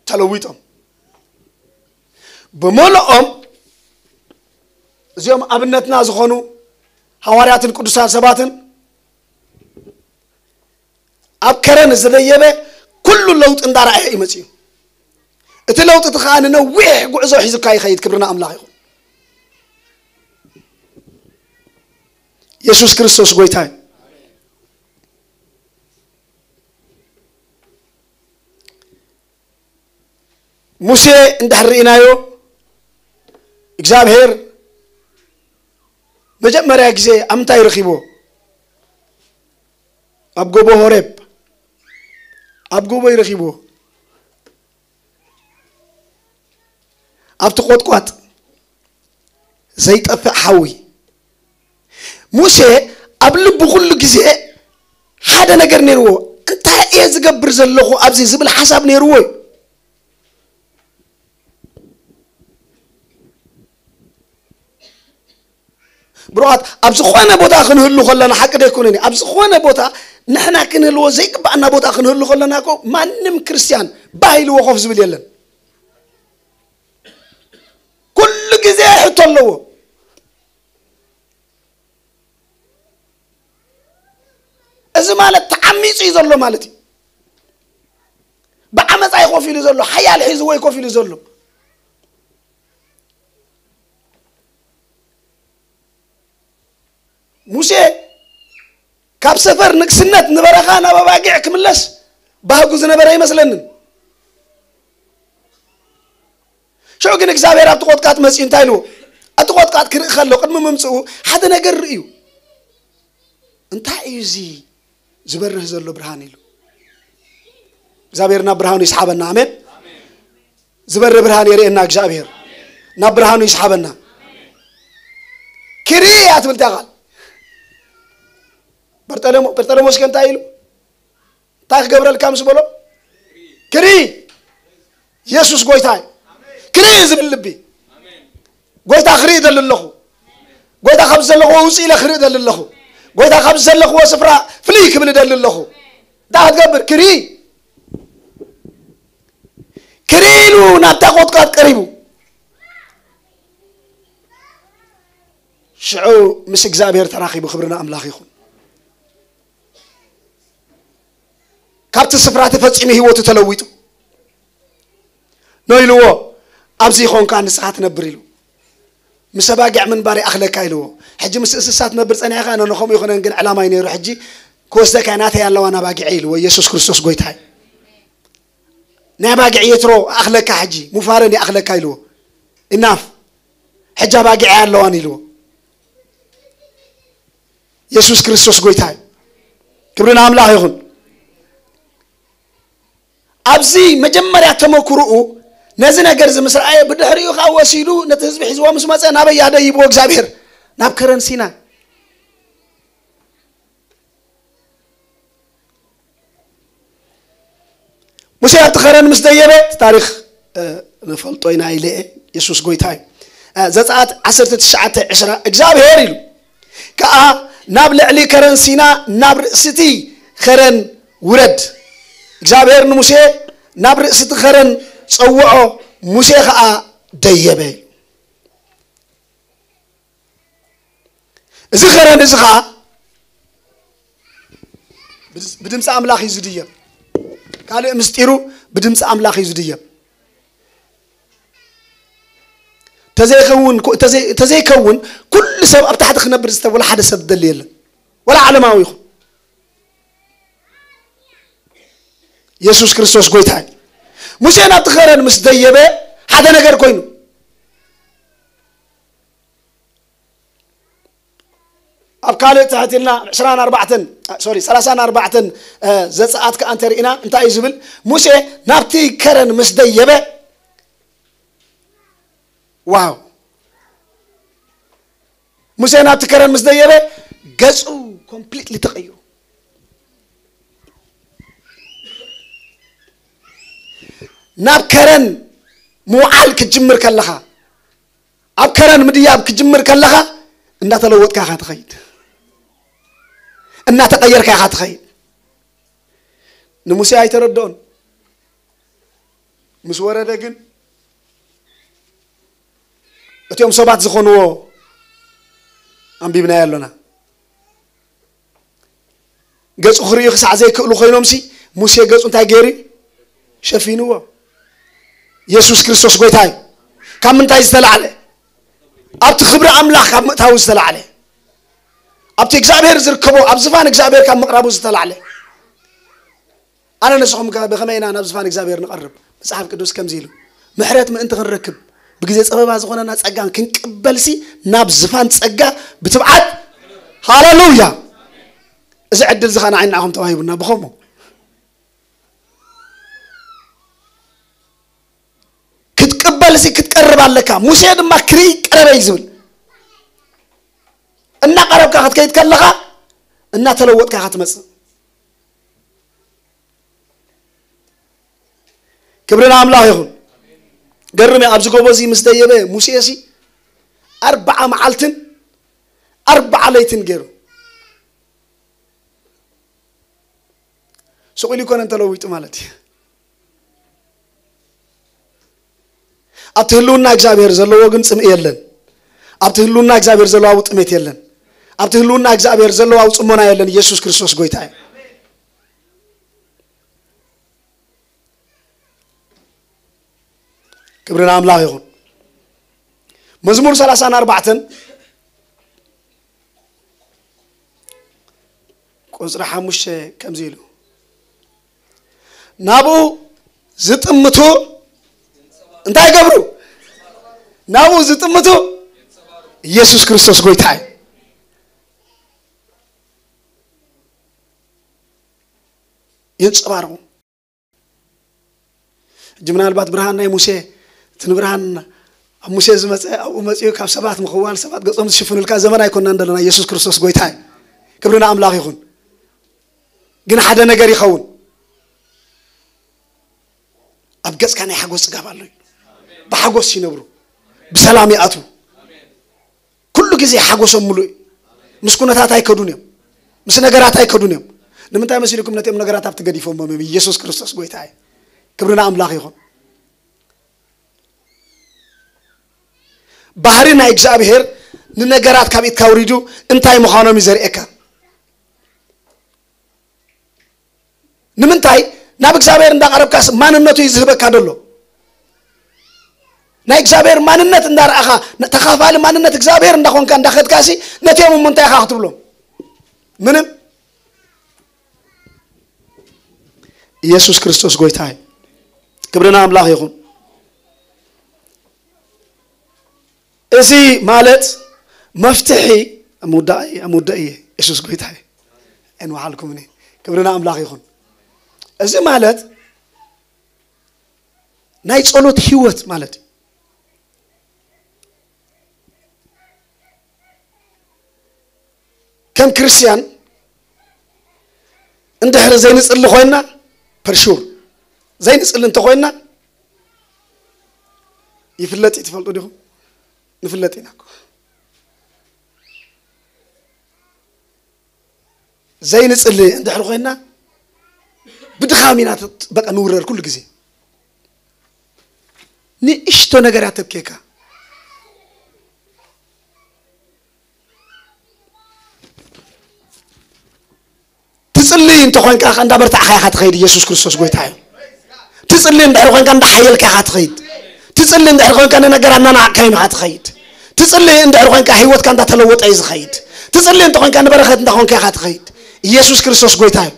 ተለዊጦም። ብምልኦም እዚኦም ኣብነትና ዝኾኑ ሃዋርያትን ቅዱሳን ሰባትን ኣብ ከረን ዝደየበ ኩሉ ለውጢ እንዳረኣየ እዩ መጺኡ። እቲ ለውጢ እቲ ከኣ ንነዊሕ ጉዕዞ ሒዙካ ይኸይድ። ክብሪ ንኣምላኽ ይኹን። የሱስ ክርስቶስ ጎይታ እዩ። ሙሴ እንድሕር ርኢናዮ፣ እግዚኣብሔር መጀመርያ ግዜ ኣብ ምንታይ ረኺብዎ? ኣብ ጎቦ ሆሬብ፣ ኣብ ጎቦ እዩ ረኺብዎ። ኣብቲ ቆጥቋጥ ዘይጠፍእ ሓዊ። ሙሴ ኣብ ልቡ ኩሉ ግዜ ሓደ ነገር ነይርዎ። እንታይ እየ ዝገብር ዘለኹ ኣብዚ ዝብል ሓሳብ ነይርዎ እዩ። ብሩኻት፣ ኣብ ዝኾነ ቦታ ክንህሉ ከለና፣ ሓቂ ደይኮነን እዩ? ኣብ ዝኾነ ቦታ ንሕና ክንህልዎ ዘይግባኣና ቦታ ክንህሉ ከለና እኮ፣ ማንም ክርስትያን ባህ ኢልዎ ኮፍ ዝብል የለን። ኩሉ ግዜ ሕቶ ኣለዎ። እዚ ማለት ተዓሚጹ እዩ ዘሎ ማለት እዩ። ብዓመጻ እዩ ኮፍ ኢሉ ዘሎ፣ ሓያል ሒዝዎ እዩ ኮፍ ኢሉ ዘሎ። ሙሴ ካብ ሰፈር ንግስነት ንበረኻ ናብ ኣባጊዕ ክምለስ ባህጉ ዝነበረ ኣይመስለንን። ሽዑ ግን እግዚኣብሔር ኣብቲ ቆጥቃጥ መጺኡ እንታይ ኢልዎ? እቲ ቆጥቃጥ ክርኢ ከሎ ቅድሚ ምምጽኡ ሓደ ነገር ርእዩ። እንታይ እዩ እዚ ዝበርህ ዘሎ ብርሃን ኢሉ። እግዚኣብሔር ናብ ብርሃኑ ይስሓበና። ኣሜን። ዝበርህ ብርሃን የርእየና እግዚኣብሔር። ናብ ብርሃኑ ይስሓበና። ክርኢ እያ ትብል እታ ቃል። በርጠለሞ-፣ በርጠለሞስ ከ እንታይ ኢሉ? እንታይ ክገብረልካ ምስ በሎ? ክርኢ። የሱስ ጎይታ እዩ። ክርኢ ዝብል ልቢ። ጎይታ ክርኢ ደሊ ኣለኹ። ጎይታ ካብ ዘለኽዎ ውፅእ ኢለ ክርኢ ደሊ ኣለኹ። ጎይታ ካብ ዘለኽዎ ስፍራ ፍልይ ክብል ደሊ ኣለኹ። እንታይ ክትገብር? ክርኢ። ክርኢ ኢሉ ናብታ ቆጥቋጥ ቀሪቡ። ሽዑ ምስ እግዚኣብሔር ተራኺቡ። ክብሪ ንኣምላኽ ይኹን። እቲ ስፍራ ተፈጺሙ፣ ህይወቱ ተለዊጡ። ኖህ ኢልዎ፣ "ኣብዚ ኾንካ ንስኻ ትነብር" ኢሉ። "ምስ ኣባጊዕ ምንባር ይኣኽለካ" ኢልዎ። ሕጂ ምስ እንስሳ ትነብር ጸኒሕካ፣ ኖኖ ከምኡ ይኹነን፣ ግን ዕላማይ ነይሩ። ሕጂ ክወስደካ ናተይ ኣለዋ ናብ ኣባጊዐ ኢልዎ። ኢየሱስ ክርስቶስ ጎይታይ። "ናይ ኣባጊዕ የትሮ ኣኽለካ፣ ሕጂ ሙፋረን ይኣኽለካ" ኢልዎ። "ኢናፍ፣ ሕጂ ኣባጊዐ ኣለዋን" ኢልዎ። ኢየሱስ ክርስቶስ ጎይታይ። ክብሪ ንኣምላኽ ይኹን። ኣብዚ መጀመርያ ተመክሮኡ ነዚ ነገር እዚ ምስ ረኣየ፣ ብድሕሪኡ ኸዓ ወሲዱ ነቲ ህዝቢ ሒዝዎ ምስ መጸ፣ ናበይ ኣደይብዎ እግዚኣብሔር? ናብ ከረን ሲና። ሙሴ ኣብቲ ከረን ምስ ደየበ፣ እቲ ታሪኽ፣ እ፣ ንፈልጦ ኢና ኢለ እየ። የሱስ ጎይታ እዩ። እ፣ ዘጸኣት ዓሰርተ ትሽዓተ ዕስራ፣ እግዚኣብሔር ኢሉ ከኣ፣ "ናብ ልዕሊ ከረን ሲና፣ ናብ ርእሲቲ ከረን ውረድ።" እግዚኣብሔር ንሙሴ ናብ ርእሲቲ ከረን ጸውዖ፣ ሙሴ ከኣ ደየበ። እዚ ከረን እዚ ኸኣ ብድምፂ ኣምላኽ እዩ ዝድየብ። ካልእ ምስጢሩ ብድምፂ ኣምላኽ እዩ ዝድየብ። ተዘይከውን፣ ተዘይ-፣ ተዘይከውን ኩሉ ሰብ ኣብ ታሕቲ ክነብር ዝተብለ ሓደ ሰብ ዝደሊ የለን። ወላ ዓለማዊ ይኹን። የሱስ ክርስቶስ ጎይታ እዩ። ሙሴ ናብቲ ከረን ምስ ደየበ ሓደ ነገር ኮይኑ። ኣብ ካልእ ትሕት ኢልና ዕስራን ኣርባዕተን፣ ሶሪ፣ ሰላሳን ኣርባዕተን፣ እ፣ ዘጸኣት ከኣ እንተርኢና እንታይ እዩ ዝብል? ሙሴ ናብቲ ከረን ምስ ደየበ፣ ዋው! ሙሴ ናብቲ ከረን ምስ ደየበ፣ ገጹ ኮምፕሊትሊ ተቐይሩ። ናብ ከረን ምውዓል ክትጅምር ከለኻ፣ ኣብ ከረን ምድያብ ክትጅምር ከለኻ፣ እንዳተለወጥካ ኢኻ ትኸይድ። እናተቐየርካ ኢኻ ትኸይድ። ንሙሴ ኣይተረድኦን። ምስ ወረደ ግን፣ እቲኦም ሰባት ዝኾንዎ ኣንቢብናዮ ኣሎና። ገጹ ክርእዩ ክሳዕ ዘይክእሉ ኮይኖምሲ፣ ሙሴ ገጹ እንታይ ገይሩ? ሸፊንዎ። የሱስ ክርስቶስ ጎይታ እዩ። ካብ ምንታይ ዝተላዕለ? ኣብቲ ክብሪ ኣምላኽ ካብ ምእታው ዝተላዕለ። ኣብቲ እግዚኣብሔር ዝርከቦ፣ ኣብ ዝፋን እግዚኣብሔር ካብ ምቕራቡ ዝተላዕለ። ኣነ ንስኹም ከ ብኸመይ ኢና ናብ ዝፋን እግዚኣብሔር ንቐርብ? መጽሓፍ ቅዱስ ከምዚ ኢሉ፣ "ምሕረት ምእንቲ ክንረክብ፣ ብግዜ ጸበባ ዝኾነና ጸጋን ክንቅበልሲ፣ ናብ ዝፋን ጸጋ ብትብዓት"። ሃሌሉያ! እዚ ዕድል እዚ ኸኣ ንዓይ ንዓኹም ተዋሂቡና። ብኸምኡ ክትቅበልሲ ክትቀርብ ኣለካ። ሙሴ ድማ ክርኢ ቀረበ እዩ ዝብል። እናቐረብካ ክትከይድ ከለኻ፣ እናተለወጥካ ኢኻ ትመጽእ። ክብሪ ንኣምላኽ ይኹን። ገርም እዩ፣ ኣብዚ ጎቦ እዚ ምስ ደየበ ሙሴ ሲ ኣርብዓ መዓልትን ኣርብዓ ለይትን ገይሩ። ስቕ ኢሉ ኣይኮነን ተለዊጡ ማለት እዩ። ኣብቲ ህልውና እግዚኣብሔር ዘለዎ ግን ጽምኢ የለን። ኣብቲ ህልውና እግዚኣብሔር ዘለዎ ጥሜት የለን። ኣብቲ ህልውና እግዚኣብሔር ዘለዎ ጽሞና የለን። ኢየሱስ ክርስቶስ ጎይታ እዩ። ክብሪ ንኣምላኽ ይኹን። መዝሙር ሰላሳን ኣርባዕተን ቁጽሪ ሓሙሽተ ከምዚ ኢሉ፣ ናብኡ ዝጥምቱ እንታይ ይገብሩ? ናብኡ ዝጥምቱ ኢየሱስ ክርስቶስ ጎይታ እዩ። የንጸባርቑ። ሕጂ ምናልባት ብርሃን ናይ ሙሴ፣ እቲ ንብርሃን ኣብ ሙሴ ዝመጸ ኣብኡ መጺኡ ካብ ሰባት ምኽዋል፣ ሰባት ገጾም ዝሽፍኑልካ ዘመን ኣይኮንናን ዘለና። ኢየሱስ ክርስቶስ ጎይታ እዩ። ክብሪ ንኣምላኽ ይኹን። ግን ሓደ ነገር ይኸውን። ኣብ ገጽካ ናይ ሓጎስ ጽጋብ ኣሎ እዩ። ብሓጎስ ይነብሩ፣ ብሰላም ይኣትዉ። ኩሉ ግዜ ሓጎሶም ምሉእ እዩ። ምስ ኩነታት ኣይከዱን እዮም። ምስ ነገራት ኣይከዱን እዮም። ንምንታይ መሲልኩም? ነቲኦም ነገራት ኣብቲ ገዲፎሞም እዮም። ኢየሱስ ክርስቶስ ጎይታ እዩ። ክብሪ ንኣምላኽ ይኹን። ባህሪ ናይ እግዚኣብሔር ንነገራት ካብ ኢድካ ኣውሪዱ እንታይ ምዃኖም እዩ ዘርእየካ። ንምንታይ? ናብ እግዚኣብሔር እንዳቐረብካስ ማንነቱ እዩ ዝህበካ ደሎ። ናይ እግዚኣብሔር ማንነት እንዳረኣኻ፣ ተኻፋሊ ማንነት እግዚኣብሔር እንዳኾንካ እንዳኸድካሲ፣ ነቲኦም እሞ እንታይ ኢኻ ክትብሎም? ምንም። ኢየሱስ ክርስቶስ ጎይታ እዩ። ክብሪ ንኣምላኽ ይኹን። እዚ ማለት መፍትሒ፣ ኣምውዳእ እየ፣ ኣምውዳእ እየ። ኢየሱስ ጎይታ እዩ። እንወሓልኩምኒ። ክብሪ ንኣምላኽ ይኹን። እዚ ማለት ናይ ጸሎት ህይወት ማለት እዩ። ከም ክርስቲያን እንድሕር ዘይንጽሊ ኮይና፣ ፐርሹር ዘይንጽሊ እንተኮይና፣ ይፍለጥ እዩ። ትፈልጡ ዲኹም? ንፍለጥ ኢና እኮ። ዘይንጽሊ እንድሕር ኮይና፣ ብድኻም ኢና ት-፣ በቃ ንውረር ኩሉ ግዜ። ንእሽቶ ነገር እያ ተብኬካ። ትጽሊ እንተኾንካ ከ እንዳበርታዕካ ኢኻ ትኸይድ። ኢየሱስ ክርስቶስ ጎይታ እዩ። ትጽሊ እንድሕር ኮይንካ እንዳሓየልካ ኢኻ ትኸይድ። ትጽሊ እንድሕር ኮይንካ ንነገር እናናዕካዮም ኢኻ ትኸይድ። ትጽሊ እንድሕር ኮይንካ ህይወትካ እንዳተለወጠ እዩ ዝኸይድ። ትጽሊ እንተኾንካ ንበረኸት እንዳኾንካ ኢኻ ትኸይድ። ኢየሱስ ክርስቶስ ጎይታ እዩ።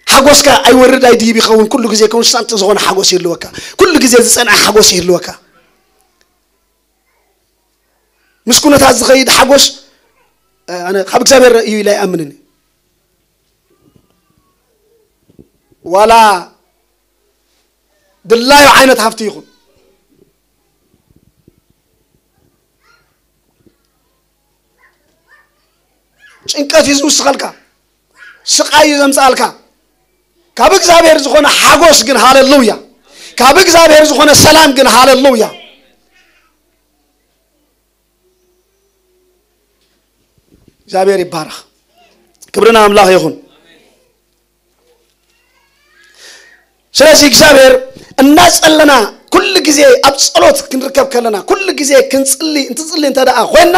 ሓጎስካ ኣይወርድ ኣይድይብ ይኸውን። ኩሉ ግዜ ኮንስታንት ዝኾነ ሓጎስ ይህልወካ። ኩሉ ግዜ ዝጸንዐ ሓጎስ ይህልወካ። ምስ ኩነታት ዝኸይድ ሓጎስ፣ እ፣ ኣነ ካብ እግዚኣብሔር እዩ ኢለ ኣይኣምንን። ዋላ ድላዩ ዓይነት ሃብቲ ይኹን፣ ጭንቀት እዩ ዝውስኸልካ፣ ስቓይ እዩ ዘምጽኣልካ። ካብ እግዚኣብሔር ዝኾነ ሓጎስ ግን ሃሌሉያ፣ ካብ እግዚኣብሔር ዝኾነ ሰላም ግን ሃሌሉያ። እግዚኣብሔር ይባረኽ። ክብሪ ንኣምላኽ ይኹን። ስለዚ እግዚኣብሔር እናጸለና ኩሉ ግዜ ኣብ ጸሎት ክንርከብ ከለና፣ ኩሉ ግዜ ክንጽሊ፣ እንትጽሊ እንተ ደኣ ኮይንና፣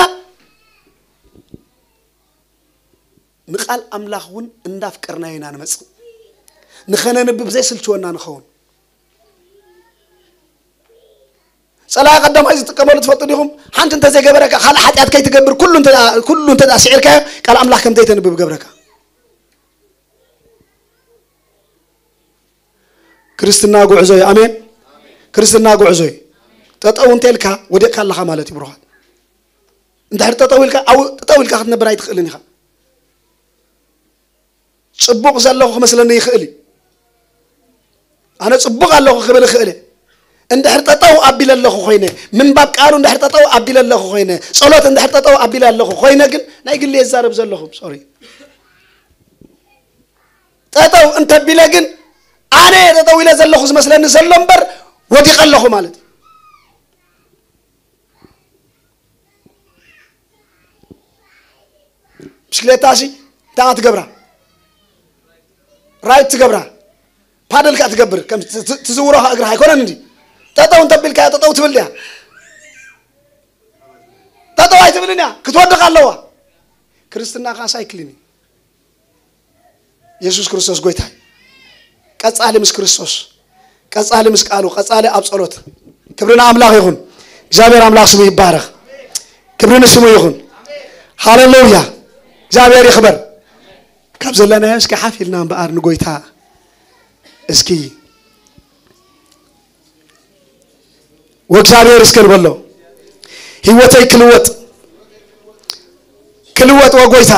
ንቃል ኣምላኽ እውን እንዳፍቀርናዮ ኢና ንመጽእ። ንኸነንብብ ዘይስልችወና ንኸውን። ጸላኢ ቀዳማይ ዝጥቀመሉ ትፈልጡ ዲኹም? ሓንቲ እንተዘይገበረካ፣ ካልእ ሓጢኣት ከይትገብር፣ ኩሉ እንተ-፣ ኩሉ እንተ ስዒርካዮ፣ ቃል ኣምላኽ ከም ዘይተንብብ ገብረካ። ክርስትና ጉዕዞ እዩ። ኣሜን። ክርስትና ጉዕዞ እዩ። ጠጠው እንተ ኢልካ፣ ወዲቕካ ኣለኻ ማለት እዩ፣ ብሩኻት። እንድሕር ጠጠው ኢልካ፣ ኣብ-፣ ጠጠው ኢልካ ክትነብር ኣይትኽእልን ኢኻ። ጽቡቕ ዘለኹ ክመስለኒ ይኽእል እዩ። ኣነ ጽቡቕ ኣለኹ ክብል እኽእል እየ። እንድሕር ጠጠው ኣቢለ ኣለኹ ኮይነ፣ ምንባብ ቃሉ እንድሕር ጠጠው ኣቢለ ኣለኹ ኮይነ፣ ጸሎት እንድሕር ጠጠው ኣቢለ ኣለኹ ኮይነ ግን ናይ ግሊ የዛርብ ዘለኹ፣ ሶሪ። ጠጠው እንተቢለ ግን ኣነ ጠጠው ኢለ ዘለኹ ዝመስለኒ ዘሎ እምበር ወዲቐ ኣለኹ ማለት እዩ። ብሽክሌታ ሲ እንታይ ትገብራ? ራይድ ትገብራ። ፓደል ከኣ ትገብር። ከም ት-፣ ት-፣ ትዝውሮ ከኣ እግርኻ ኣይኮነን እንዲ። ጠጠው እንተቢልካ ጠጠው ትብል ድያ? ጠጠው ኣይትብልን እያ። ክትወድቕ ኣለዋ። ክርስትና ከኣ ሳይክልን እዩ። ኢየሱስ ክርስቶስ ጎይታ እዩ። ቀጻሊ ምስ ክርስቶስ፣ ቀጻሊ ምስ ቃሉ፣ ቀጻሊ ኣብ ጸሎት። ክብሪ ንኣምላኽ ይኹን። እግዚኣብሔር ኣምላኽ ስሙ ይባረኽ። ክብሪ ንስሙ ይኹን። ሃሌሉያ። እግዚኣብሔር ይኽበር። ካብ ዘለናዮ እስኪ ሓፍ ኢልና እምበኣር ንጎይታ እስኪ ወእግዚኣብሔር እስከ ንበሎ። ህይወተይ ክልወጥ፣ ክልወጥ ወጎይታ፣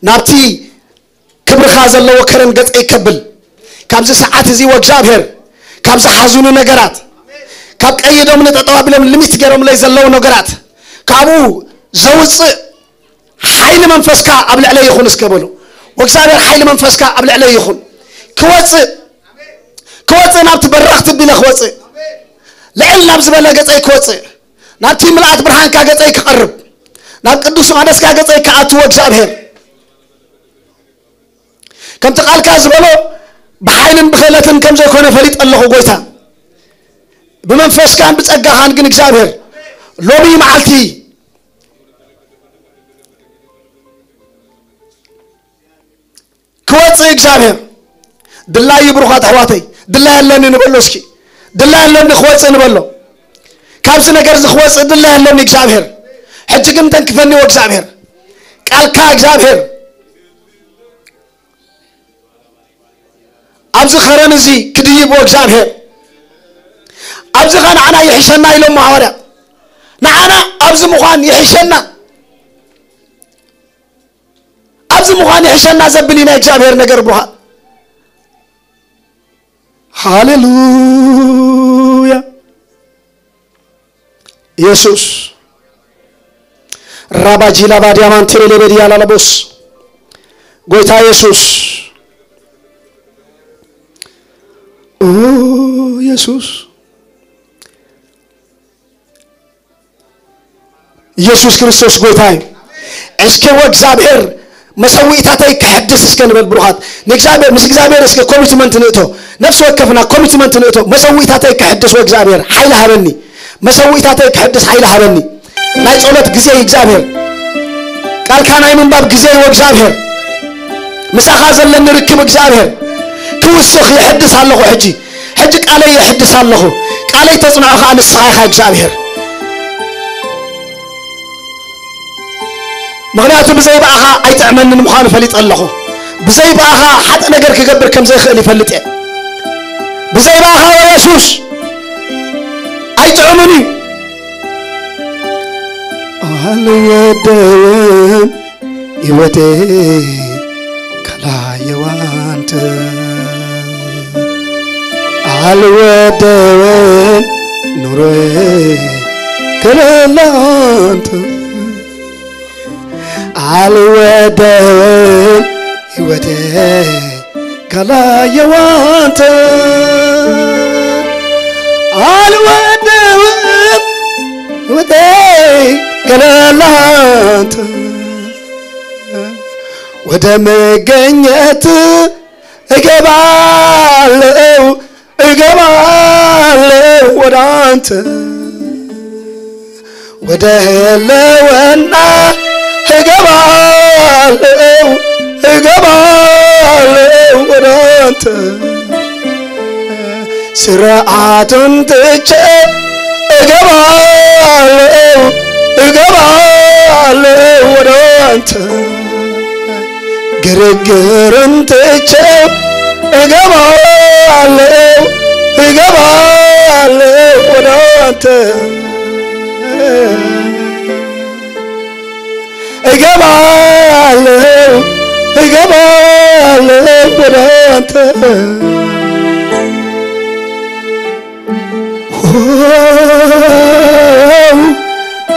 ናብቲ ክብርኻ ዘለዎ ከረን ገጸይ ከብል፣ ካብዚ ሰዓት እዚ ወእግዚኣብሔር፣ ካብ ዝሓዙኒ ነገራት፣ ካብ ቀይዶም ንጠጠው ኣቢሎም ሊሚት ገይሮምለይ ዘለዉ ነገራት፣ ካብኡ ዘውፅእ ሓይሊ መንፈስካ ኣብ ልዕለይ ይኹን እስከ በሉ። ወእግዚኣብሔር ሓይሊ መንፈስካ ኣብ ልዕለይ ይኹን። ክወፅእ፣ ክወፅእ ናብቲ በራኽቲ ቢለ ክወፅእ። ልዕል ናብ ዝበለ ገፀይ ክወፅእ። ናብቲ ምልኣት ብርሃንካ ገፀይ ክቐርብ። ናብ ቅዱስ መቕደስካ ገፀይ ክኣቱ ወእግዚኣብሔር። ከምቲ ቃልካ ዝበሎ ብሓይልን ብኽእለትን ከም ዘይኮነ ፈሊጠ ኣለኹ ጎይታ። ብመንፈስካን ብጸጋኻን ግን እግዚኣብሔር ሎሚ መዓልቲ ክወፅእ እግዚኣብሔር ድላይ እዩ። ብሩኻት ኣሕዋተይ፣ ድላይ ኣለኒ ንበሎ እስኪ። ድላይ ኣለኒ ክወፅእ ንበሎ። ካብዚ ነገር እዚ ክወፅእ ድላይ ኣለኒ እግዚኣብሔር። ሕጂ ግን ተንክፈኒ ወእግዚኣብሔር። ቃልካ እግዚኣብሔር ኣብዚ ኸረን እዚ ክድይብ ወእግዚኣብሔር። ኣብዚ ኸ ንዓና ይሕሸና ኢሎም ሃዋርያት። ንዓና ኣብዚ ምዃን ይሕሸና። ኣብዚ ምዃን ይሕሸና ዘብል እዩ ናይ እግዚኣብሔር ነገር ብሩኻት። ሃሌሉያ። ኢየሱስ ራባጂላ ባዲያማን ቴሌሌቤዲያ ላለቦስ ጎይታ ኢየሱስ። ኦ ኢየሱስ፣ ኢየሱስ ክርስቶስ ጎይታ እዩ። እስኪ ወእግዚኣብሔር መሰዊእታተይ ክሕድስ እስከ ንበል ብሩኻት። ንእግዚኣብሔር፣ ምስ እግዚኣብሔር እስከ ኮሚትመንት ንእቶ። ነፍሲ ወከፍና ኮሚትመንት ንእቶ። መሰዊእታተይ ክሕድስ ወእግዚኣብሔር ሓይሊ ሃበኒ። መሰዊእታተይ ክሕድስ ሓይሊ ሃበኒ። ናይ ጸሎት ግዜ እዩ እግዚኣብሔር። ቃልካ ናይ ምንባብ ግዜ እዩ እግዚኣብሔር። ምሳኻ ዘለኒ ርክብ እግዚኣብሔር ክውስኽ ይሕድስ ኣለኹ። ሕጂ፣ ሕጂ ቃለይ ይሕድስ ኣለኹ። ቃለይ ተጽንዖ ኸኣ ንስኻ ኢኻ እግዚኣብሔር። ምኽንያቱ ብዘይ ብኣኻ ኣይጥዕመንን ምዃኑ ፈሊጠ ኣለኹ። ብዘይ ብኣኻ ሓጥእ ነገር ክገብር ከም ዘይኽእል ይፈልጥ እየ። ብዘይ ብኣኻ ወየሱስ ኣይጥዕምን እዩ። ኣልወደውን ህይወቴ ካላየዋንተ ኣልወደውን ኑሮዬ ከለላንተ ኣልወደውን ህይወቴ ካላየዋንተ ኣልወደውን ህይወቴ ከለላንተ ወደ መገኘት እገባለሁ እገባለሁ ወደ አንተ ወደ ህልውና እገባለሁ እገባለሁ ወደ አንተ ስርዓቱን ትቼ እገባለሁ እገባለሁ ወደ አንተ ግርግርን ትቼ እገባለሁ እገባለሁ ወደ አንተ እገባለሁ እገባለሁ ወደ አንተ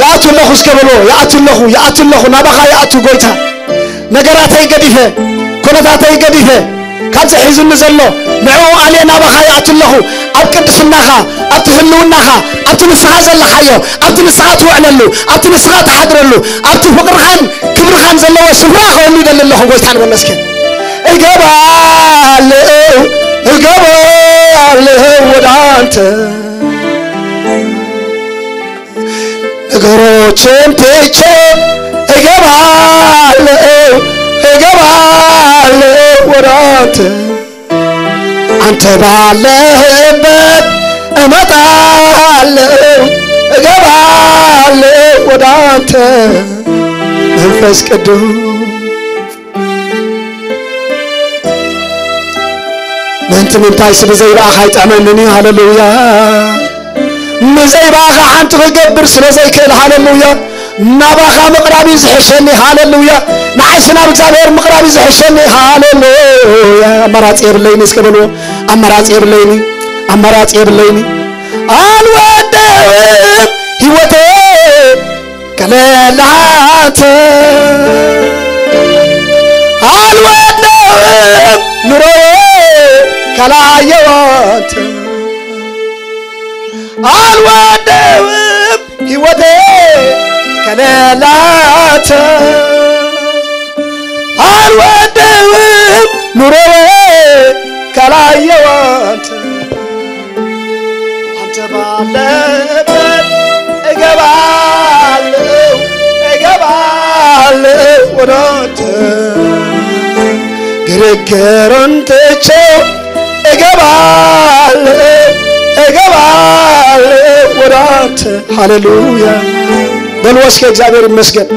ይኣቱ ኣለኹ እስከ በሎ። ይኣቱ ኣለኹ፣ ይኣቱ ኣለኹ፣ ናባኻ ይኣቱ ጎይታ። ነገራተይ ገዲፈ፣ ኩነታተይ ገዲፈ፣ ካብዚ ሒዙኒ ዘሎ ንዕኡ ኣልየ ናባኻ ይኣቱ ኣለኹ። ኣብ ቅድስናኻ፣ ኣብቲ ህልውናኻ፣ ኣብቲ ንስኻ ዘለኻዮ፣ ኣብቲ ንስኻ ትውዕለሉ፣ ኣብቲ ንስኻ ትሓድረሉ፣ ኣብቲ ፍቕርኻን ክብርኻን ዘለዎ ስፍራ ክህሉ ይደሊ ኣለኹ ጎይታ ንበሎ እስከ። እገባለሁ እገባለሁ ወደ አንተ ነገሮችን ትቼ እገባለሁ እገባለሁ ወደ አንተ አንተ ባለህበት እመጣለሁ እገባለሁ ወደ አንተ መንፈስ ቅዱስ ምእንቲ ምንታይ ስለ ዘይበኣኻ ኣይጥዕመንን እዩ። ሃለሉያ። ንዘይበኣኻ ሓንቲ ክገብር ስለ ዘይክእል፣ ሃለሉያ፣ ናባኻ ምቕራብ እዩ ዝሕሸኒ። ሃለሉያ። ንዓይሲ ናብ እግዚኣብሔር ምቕራብ እዩ ዝሕሸኒ። ሃለሉያ። ኣማራጺ የብለይኒ እስከ በልዎ። ኣማራጺ የብለይኒ። ኣማራጺ የብለይኒ። ኣልወደውም ህይወቴ ከለላተ ኣልወደውም ኑሮዬ ካላየዋት ኣልወደውም ህይወቴ ከለላተ ኣልወደውም ኑሮዬ ካላየዋት አንተ ባለበት እገባለሁ እገባለሁ ወደ አንተ ችግሩን ትቼ እገባለሁ፣ እገባለሁ ወደ አንተ። ሃሌሉያ በሉ እስከ። እግዚአብሔር ይመስገን።